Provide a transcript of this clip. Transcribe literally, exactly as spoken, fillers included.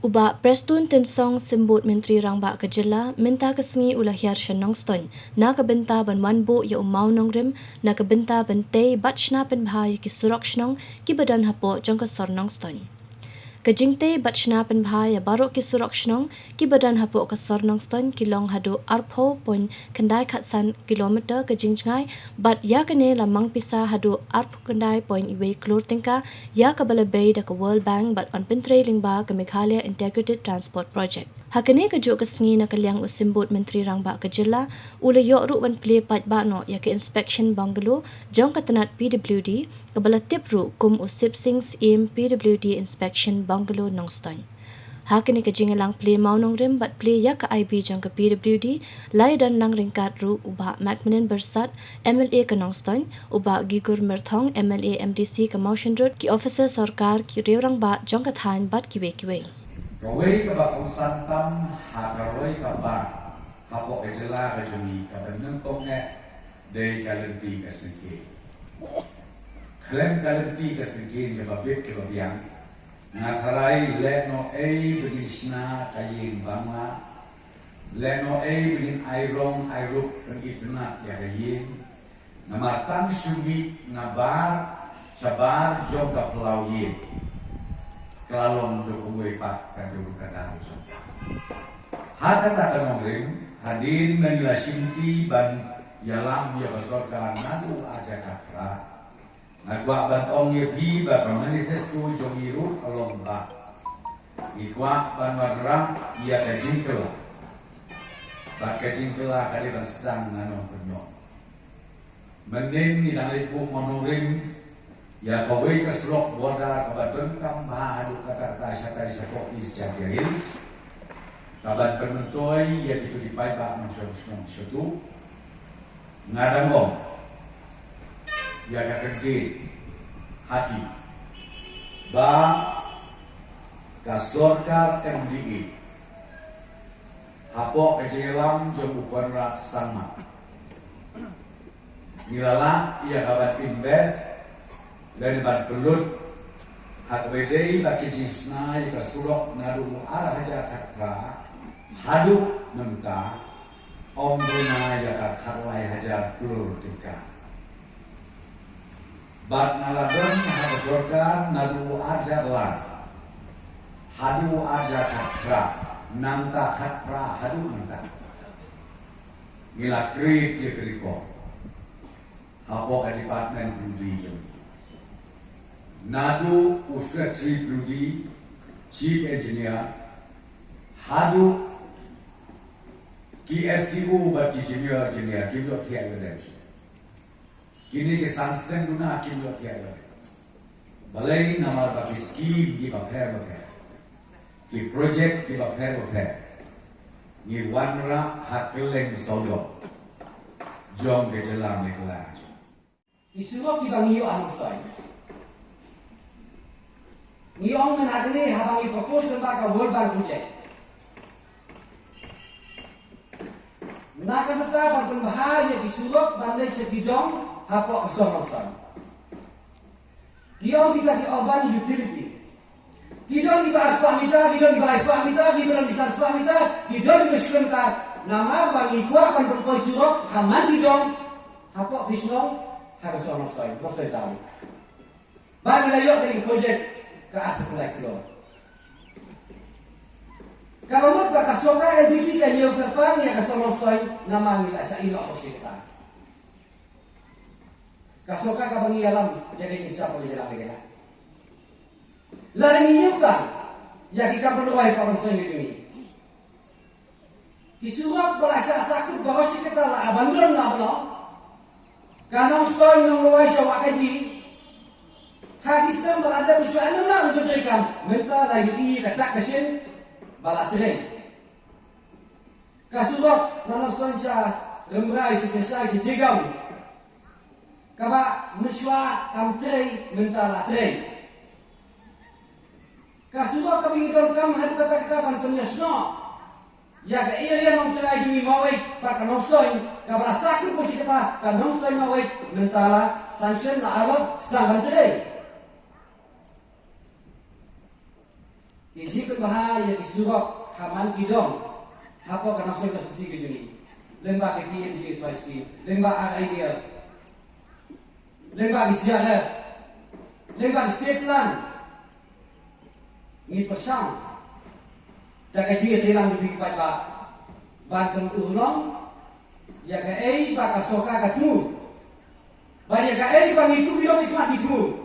U Bah Prestone Tynsong, Symbud Myntri Rangbah ka Jylla, mynta ka sngi u la hiar sha Nongstoiñ na ka bynta ban wan buh ïa u mawnongrim, na ka bynta ban tei bad shna pynbha ïa ki surok shnong kiba don hapoh jong ka sor Nongstoiñ. Ka jingtei bad shna pynbha ïa baroh ki surok shnong kiba don hapoh ka sor Nongstoiñ ki long haduh arphew point khyndai khatsan kilometer ka jingjngai, bad ïa kane la mang pisa haduh arphew khyndai point wei klur tyngka, ïa kaba la bei da ka World Bank bad yn pyntrei lyngba ka Meghalaya Integrated Transport Project. Ha kane kajuh ka sngi, na ka liang u Symbud Myntri Rangbah ka Jylla u la ïoh ruh ban plie paidbah noh ïa ka inspection bungalow jong ka tnat P W D, kaba la tip ruh kum u Sip Sing Syiem, P W D Inspection Bungalow, Nongstoiñ. Ha kane ka jingïalang plie mawnongrim bad plie ïa ka I B jong ka P W D, la ïadon lang ryngkat ruh u Bah Macmillan Byrsat, M L A ka Nongstoiñ, u Bah Gigur Myrthong, M L A M D C ka Mawshynrut, ki officer sorkar, ki riew rangbah jong ka thaiñ bad kiwei kiwei. Kawei kaba kongsan tam ha ka roi ka par hapoh ka jylla ka jong ngi kaba nyngkong eh dei ka lynti ka syngkien. Khlem ka lynti ka syngkien kaba bit kaba biang, nga tharai lehnohei ba ngin shna ka ïing bangla, lehnohei ba ngin ai rong ai rup pynitynnad ïa ka ïing. Namar tang shu mih na bar sha bar jong ka phyllaw ïing, ka la long da kumwei pat ka dur ka dar jong ka. Ha kata ka nongrim, hadien ba ngi la shimti ban ïalam ïa ka sorkar naduh arhajar khatphra, nga kwah ban ong ïa phi ba ka manifesto jong ngi ruh ka long ba ngi kwah ban wanrah ïa ka jingkylla, bad ka jingkylla ka dei ban sdang na nongkyndong. Mynnin ngi dang leit buh mawnongrim ïa kawei ka surok border kaba donkam bha haduh katta katta shatai shapoh East Jaintia Hills, kaban pynmyntoi ïa kito ki paidbah nongshong shnong shuh. Nga dang ong ïa ka kyntien ha ki ba ka sorkar M D A hapoh ka jingïalam jong u Conrad Sangma, ngi la lah ïa ka ban invest lane ban pynlut ha kaba ïadei bad ka jingshna ïa ka surok naduh u arhajar khatphra haduh mynta, ym duna ïa ka khatlai hajar klur tyngka. Bad nga la don ha ka sorkar naduh u arhajar lai haduh u arhajar khatphra, nangta khatphra haduh mynta ngi la create ïa ka record hapoh ka department P W D jong ngi. Naduh u secretary P W D, chief engineer, haduh ki S D O bad ki junior engineer, kim ïoh thiah ïoh dem shuh. Kine ki san snem duna kim ïoh thiah ïoh dem. Balei? Namar ba ki skim kiba pher ba pher, ki project kiba pher ba pher, ngi wanrah ha kylleng sawdong jong ka jylla Meghalaya. Ki surok kiba ngi ïoh ha Nongstoiñ, ngi ong mynta kane haba ngi propose lyngba ka World Bank project, na ka bynta ban pynbha ïa ki surok ban leit sha ki dong hapoh ka sor Nongstoiñ. Ki ong kita ki urban utility. Ki don kiba ar spah meter, ki don kiba lai spah meter, ki don kiba san spah meter, ki don kiba shi kilometer. Namar ba ngi kwah ban pynpoi surok ha man ki dong hapoh ki shnong ha ka shnong Nongstoiñ, Nongstoiñ Town. Ba ngi la ïoh kane ka project ka arphew khyndai klur. Kaba mut ba ka sorkar L P P ka ñiew kyrpang ïa ka shnong Nongstoiñ namar ngi la shah ïehnoh bad shi katta. Ka sorkar kaba ngi ïalam ïa ka jingshah pynlong jingïalam ïa kata. Lada ngi ñiew tang ïa ki kam pynroi hapoh Nongstoiñ ka jong ngi, ki surok ba la shah sahkut baroh shi katta la abandon la ba long. Ka Nongstoiñ Nonglwai sha Wahkaji, ha ki snem ba la dep shuwa, ynda la ym don treikam, mynta la ïohi ka dak ka shin ba la trei. Ka surok na Nongstoiñ sha Rambrai, sha Kyrshai, sha Jyrgam, kaba mynshuwa kam trei, mynta la trei. Ka surok kaba ngi donkam haduh katta katta ban pynïasnoh ïa ka area Nongtrai jong ngi Maweit bad ka Nongstoiñ, kaba la sahkut baroh shi katta, ka Nongstoiñ Maweit, mynta la sanction, la allot, sdang ban trei. Ki jingpynbha ïa ki surok ha man ki dong hapoh ka Nongstoiñ Constituency ka jong ngi. Lyngba ki P M G S Y scheme, lyngba R I D F, lyngba ki C R F, lyngba ki state plan. Ngi pyrshang da ka jingïatreilang jong ki paidbah ban pynurlong ïa kaei ba ka sorkar ka thmu, ba ïa kaei ba ngi kum ki dong ki khmat ki thmu.